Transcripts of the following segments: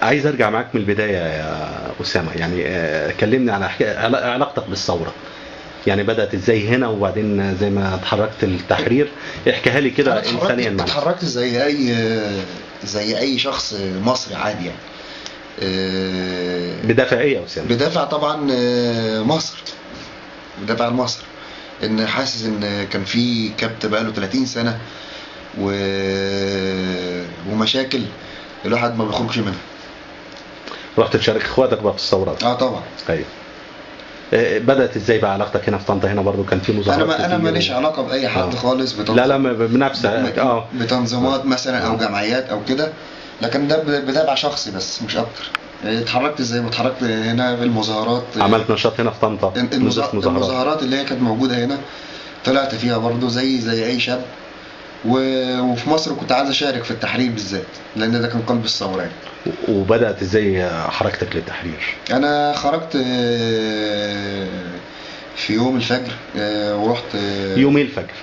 عايز ارجع معاك من البداية يا اسامة، يعني كلمني على علاقتك بالثورة، يعني بدات ازاي هنا وبعدين زي ما اتحركت التحرير، احكيها لي كده انسانيا. معاك اتحركت زي اي شخص مصري عادي يعني. بدافع ايه يا اسامة؟ بدافع طبعا مصر، بدافع مصر، ان حاسس ان كان في كبت بقاله 30 سنة ومشاكل الواحد ما بيخرجش منها. رحت تشارك اخواتك بقى في الثورات؟ اه طبعا. ايوه. بدأت ازاي بقى علاقتك هنا في طنطا؟ هنا برضو كان في مظاهرات. انا ماليش علاقة باي حد خالص. لا لا بنفسك. بتنظيمات مثلا او جمعيات او كده، لكن ده بتابع شخصي بس مش اكتر. اتحركت زي ما اتحركت هنا في المظاهرات. عملت نشاط هنا في طنطا؟ المظاهرات اللي هي كانت موجودة هنا طلعت فيها برضو زي اي شاب، وفي مصر كنت عايز اشارك في التحرير بالذات لان ده كان قلب الثورة يعني. وبدات ازاي حركتك للتحرير؟ انا خرجت في يوم الفجر ورحت. يوم ايه الفجر؟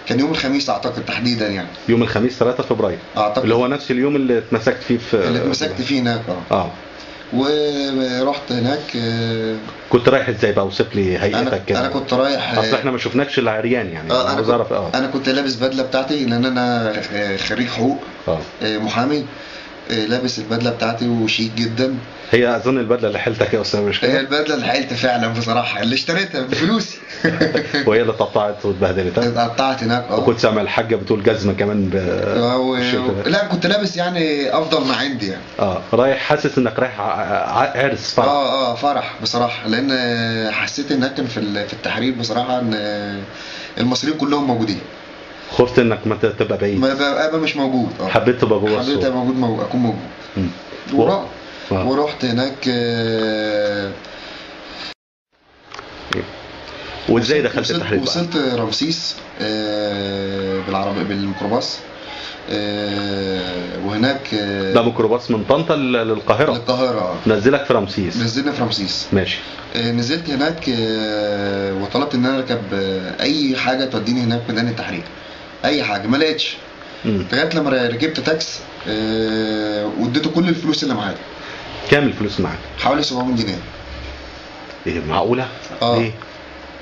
كان يوم الخميس اعتقد تحديدا يعني. يوم الخميس 3 فبراير اعتقد، اللي هو نفس اليوم اللي اتمسكت فيه اللي اتمسكت فيه هناك. ورحت هناك. كنت رايح ازاي بقى؟ وصف لي هيئتك كده. انا كنت رايح، اصل احنا ما شفناكش الا عريان يعني. انا كنت لابس بدله بتاعتي لان انا خريج حقوق، محامي، لابس البدلة بتاعتي وشيك جدا. هي اظن البدلة اللي حيلتك يا استاذ، مش كده؟ هي البدلة اللي حيلتي فعلا بصراحة، اللي اشتريتها بفلوسي. وهي اللي اتقطعت واتبهدلت. اتقطعت هناك. وكنت سامع الحاجة بتقول جزمه كمان لا كنت لابس يعني افضل ما عندي يعني. رايح حاسس انك رايح عرس فرح. فرح بصراحة، لان حسيت هناك كان في التحرير بصراحة ان المصريين كلهم موجودين. خفت انك ما تبقى بعيد، ما ابقى مش موجود. حبيت تبقى جوه الصورة. حبيت ابقى موجود، اكون موجود. ورحت هناك. وازاي دخلت التحرير؟ وصلت رمسيس بالعربية بالميكروباص، وهناك ده ميكروباص من طنطا للقاهره. للقاهره. نزلك في رمسيس. نزلنا في رمسيس. ماشي. نزلت هناك وطلبت ان انا اركب اي حاجة توديني هناك ميدان التحرير، اي حاجة، ما لقيتش. لغاية لما ركبت تاكس واديته كل الفلوس اللي معايا. كام الفلوس معاك؟ حوالي 700 جنيه. ايه معقولة؟ ليه؟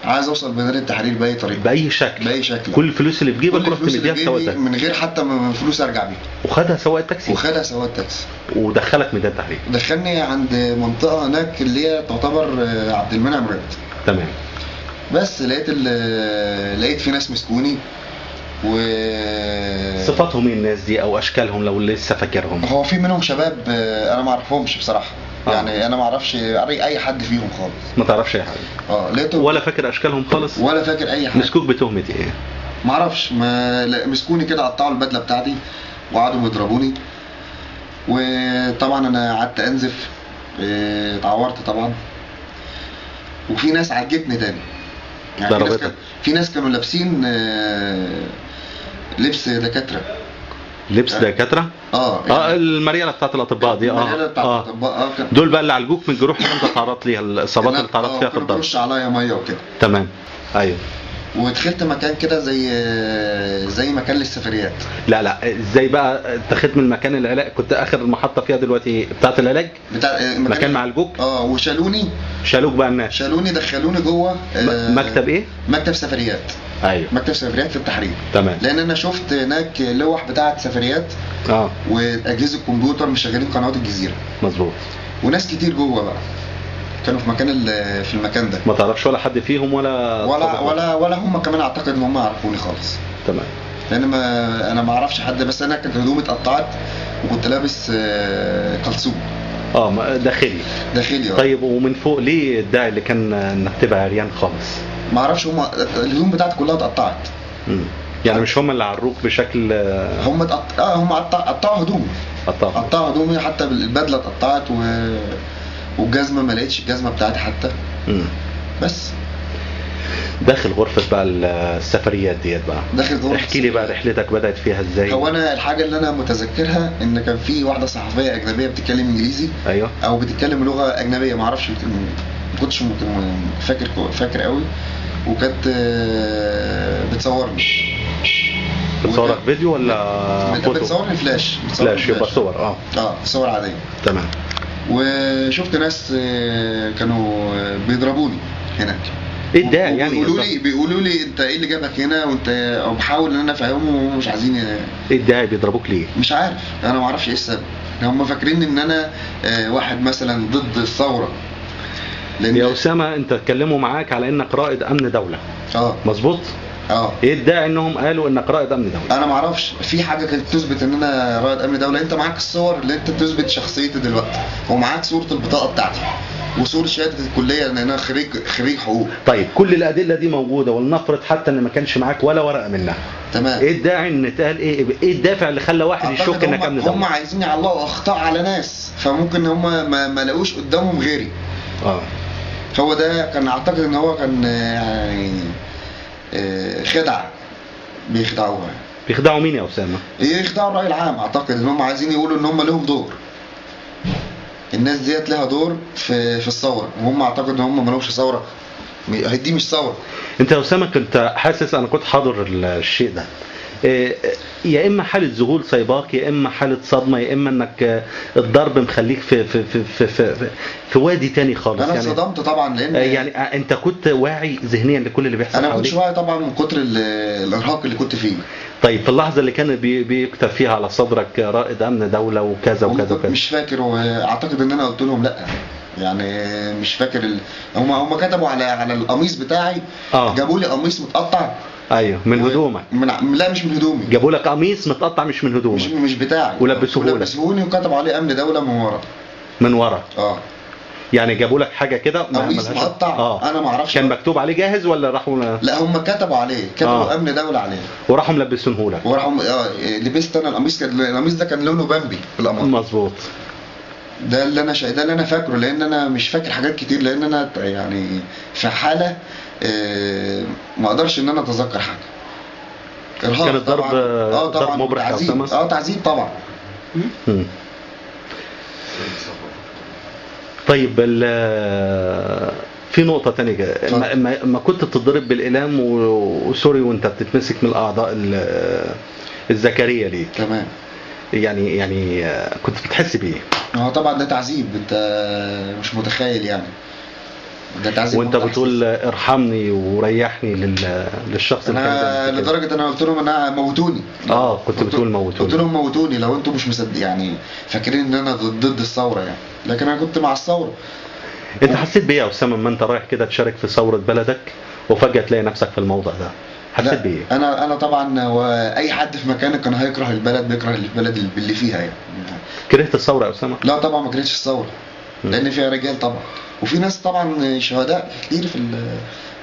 عايز اوصل ميدان التحرير باي طريقه، باي شكل، باي شكل. كل الفلوس اللي في جيبك رحت مديها لسواق التاكسي من غير حتى ما فلوس ارجع بيها. وخدها سواق التاكسي. وخدها سواق التاكسي ودخلك ميدان التحرير. دخلني عند منطقة هناك اللي هي تعتبر عبد المنعم رد. تمام. بس لقيت في ناس مسكوني. و صفاتهم ايه الناس دي او اشكالهم لو لسه فاكرهم؟ هو في منهم شباب انا ما اعرفهمش بصراحة. يعني انا ما اعرفش اي حد فيهم خالص. ما تعرفش اي حد؟ لقيته ولا فاكر اشكالهم خالص؟ ولا فاكر اي حاجة. مسكوك بتهمه ايه؟ ما اعرفش، مسكوني كده، قطعوا البدلة بتاعتي وقعدوا يضربوني، وطبعا انا قعدت انزف، اتعورت طبعا. وفي ناس عجتني تاني يعني. في ناس كانوا لابسين لبس دكاترة. لبس دكاترة؟ يعني المريله بتاعت الاطباء دي. المريله بتاعت الاطباء. دول بقى اللي عالجوك من الجروح اللي انت اتعرضت ليها، الاصابات اللي اتعرضت فيها في الضرب. رش عليا مية وكده. تمام. ايوه. ودخلت مكان كده زي مكان للسفريات. لا لا، ازاي بقى اتخذت من مكان العلاج؟ كنت اخر محطة فيها دلوقتي بتاعت العلاج؟ بتاع مكان معالجوك؟ وشالوني. شالوك بقى الناس. شالوني، دخلوني جوه. مكتب ايه؟ مكتب سفريات. ايوه، مكتب سفريات في التحرير. تمام. لان انا شفت هناك لوح بتاعت سفريات واجهزة كمبيوتر مشغلين قنوات الجزيرة. مظبوط. وناس كتير جوه بقى كانوا في مكان في المكان ده. ما تعرفش ولا حد فيهم ولا ولا ولا ولا هم كمان اعتقد ان هم يعرفوني خالص. تمام. لان ما انا ما اعرفش حد، بس انا كانت هدومي اتقطعت وكنت لابس كلسون. داخلي. داخلي. طيب ومن فوق ليه الداعي اللي كان انك تبقى عريان خالص؟ ما اعرفش، هم الهدوم بتاعتي كلها اتقطعت. يعني مش هم اللي عروك بشكل؟ هم هم قطعوا هدومي. قطعوا هدومي، حتى البدلة اتقطعت والجزمه ما لقيتش الجزمة بتاعتي حتى. بس داخل غرفة بقى السفريات ديت بقى. داخل غرفة. احكي لي بقى رحلتك بدات فيها ازاي؟ هو انا الحاجة اللي انا متذكرها ان كان في واحدة صحفية اجنبية بتتكلم انجليزي. ايوه. او بتتكلم لغة اجنبية ما اعرفش، ما كنتش فاكر قوي، وكانت بتصورني. بتصورك فيديو ولا فوتو؟ بتصورني فلاش. فلاش يبقى صور. صور عادية. تمام. وشفت ناس كانوا بيضربوني هناك. ايه الداعي يعني؟ بيقولوا لي انت ايه اللي جابك هنا، وانت بحاول ان انا افهمهم وهم مش عايزين. ايه الداعي بيضربوك ليه؟ مش عارف، انا ما اعرفش ايه السبب. هم فاكرين ان انا واحد مثلا ضد الثورة. لأن يا اسامة انت اتكلموا معاك على انك رائد امن دولة. مظبوط؟ ايه الداعي انهم قالوا انك رائد امن دولة؟ انا ما اعرفش، في حاجة كانت تثبت ان انا رائد امن دولة. انت معاك الصور اللي انت تثبت شخصيتي دلوقتي، ومعاك صوره البطاقة بتاعتي وصوره شهادة الكلية لان انا خريج حقوق. طيب كل الادلة دي موجودة، ولنفرض حتى ان ما كانش معاك ولا ورقة منها. تمام. ايه الداعي ان اتقال ايه الدافع اللي خلى واحد يشك انك امن دولة؟ هم عايزين يعلقوا اخطاء على ناس، فممكن هم ما لاقوش قدامهم غيري. هو ده كان، اعتقد ان هو كان يعني خدعه بيخدعوها. بيخدعوا مين يا اسامة؟ يخدعوا الراي العام. اعتقد ان هم عايزين يقولوا ان هم لهم دور، الناس ديت لها دور في الثورة، وهم اعتقد ان هم ما لهمش ثورة. دي مش ثورة. انت يا اسامة كنت حاسس، انا كنت حاضر الشيء ده، يا اما حاله ذهول صيباك، يا اما حاله صدمة، يا اما انك الضرب مخليك في في في في في, في وادي تاني خالص. انا اتصدمت يعني طبعا، لان يعني انت كنت واعي ذهنيا لكل اللي بيحصل انا حواليك؟ ما كنتش واعي طبعا من كتر الارهاق اللي كنت فيه. طيب في اللحظة اللي كان بيكتب فيها على صدرك رائد امن دولة وكذا وكذا وكذا، مش فاكر، واعتقد ان انا قلت لهم لا، يعني مش فاكر هم كتبوا على القميص بتاعي. جابوا لي قميص متقطع. ايوه، من هدومك؟ لا مش من هدومي. جابوا لك قميص متقطع مش من هدومك، مش بتاعي، ولبسوه لك. ولبسوهوني وكتبوا عليه امن دولة من ورا. من ورا؟ يعني جابوا لك حاجة كده قميص مقطع. انا ما اعرفش كان مكتوب عليه جاهز ولا راحوا؟ لا هم كتبوا عليه، كتبوا امن دولة عليه وراحوا ملبسينه لك. وراحوا لبست انا القميص. القميص ده كان لونه بامبي القمر. مظبوط. ده اللي انا ده اللي انا فاكره، لان انا مش فاكر حاجات كتير، لان انا يعني في حاله ما اقدرش ان انا اتذكر حاجة. ارهاق كان الضرب ضرب مبرح. تعذيب. تعذيب طبعا. طيب في نقطة تانية، ما كنت بتضرب بالإقلام وسوري وانت بتتمسك من الأعضاء الذكرية ليك. تمام. يعني كنت بتحس بإيه؟ هو طبعا ده تعذيب، انت مش متخيل يعني. ده تعذيب. وانت بتقول ارحمني وريحني للشخص اللي كان. لدرجة انا قلت لهم انا موتوني. كنت بتقول موتوني. قلت لهم موتوني لو انتم مش مصدق، يعني فاكرين ان انا ضد الثورة يعني، لكن انا كنت مع الثورة. انت حسيت بايه يا اسامة لما انت رايح كده تشارك في ثورة بلدك وفجاة تلاقي نفسك في الموضع ده؟ حسيت بايه؟ انا طبعا واي حد في مكانك كان هيكره البلد، بيكره البلد اللي فيها يعني. كرهت الثورة يا اسامة؟ لا طبعا ما كرهتش الثورة، لان فيها رجال طبعا، وفي ناس طبعا شهداء كتير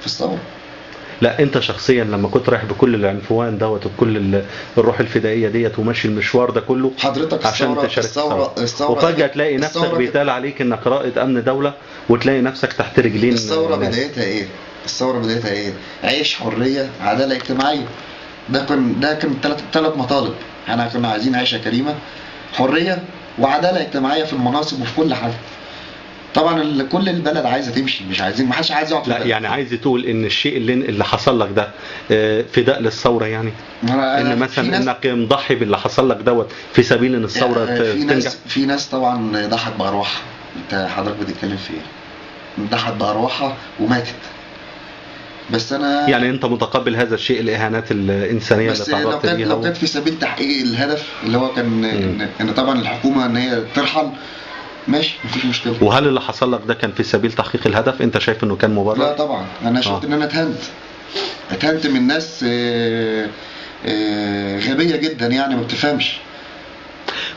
في الثورة. لا انت شخصيا لما كنت رايح بكل العنفوان دوت وبكل الروح الفدائيه ديت وماشي المشوار ده كله حضرتك عشان تشارك الثورة، وفجاة تلاقي نفسك بيتقال عليك انك رائد امن دولة، وتلاقي نفسك تحت رجلين الثورة. بدايتها ايه؟ الثورة بدايتها ايه؟ عيش، حرية، عدالة اجتماعية. ده كان ثلاث مطالب. احنا كنا عايزين عيشه كريمة، حرية، وعداله اجتماعية في المناصب وفي كل حاجة. طبعا كل البلد عايزه تمشي، مش عايزين، ما حدش عايز يقعد. لا يعني عايز تقول ان الشيء اللي حصل لك ده فداء للثورة يعني؟ ان مثلا انك مضحي باللي حصل لك دوت في سبيل ان الثورة تنجح. في ناس طبعا ضحت بارواحها. انت حضرتك بتتكلم في ايه؟ ضحت بارواحها وماتت. بس انا يعني انت متقبل هذا الشيء، الاهانات الانسانية اللي تعرضت ليها؟ لو كانت في سبيل تحقيق الهدف اللي هو كان ان طبعا الحكومة ان هي ترحل، ماشي مفيش مشكلة. وهل اللي حصل لك ده كان في سبيل تحقيق الهدف؟ انت شايف انه كان مبرر؟ لا طبعا، انا شفت ان انا اتهنت من ناس غبية جدا يعني، ما بتفهمش.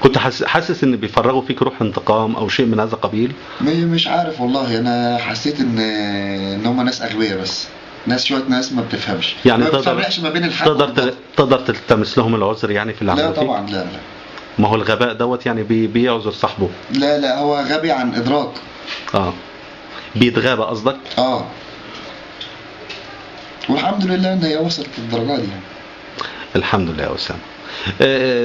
كنت حاسس ان بيفرغوا فيك روح انتقام او شيء من هذا القبيل؟ مش عارف والله، انا حسيت ان هم ناس اغبياء، بس ناس شوية ناس ما بتفهمش يعني، ما بتفرقش ما بين الحق. تقدر تلتمس لهم العذر يعني في اللي عملوه؟ لا طبعا، لا لا، ما هو الغباء دوت يعني بيعذر صاحبه. لا لا، هو غبي عن ادراك. بيتغابى قصدك؟ والحمد لله ان هي وصلت للدرجة دي يعني. الحمد لله يا اسامة.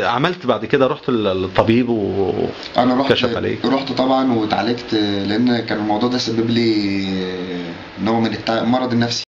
عملت بعد كده، رحت للطبيب وكشف عليك؟ رحت طبعا واتعالجت، لان كان الموضوع ده سبب لي نوع من المرض النفسي.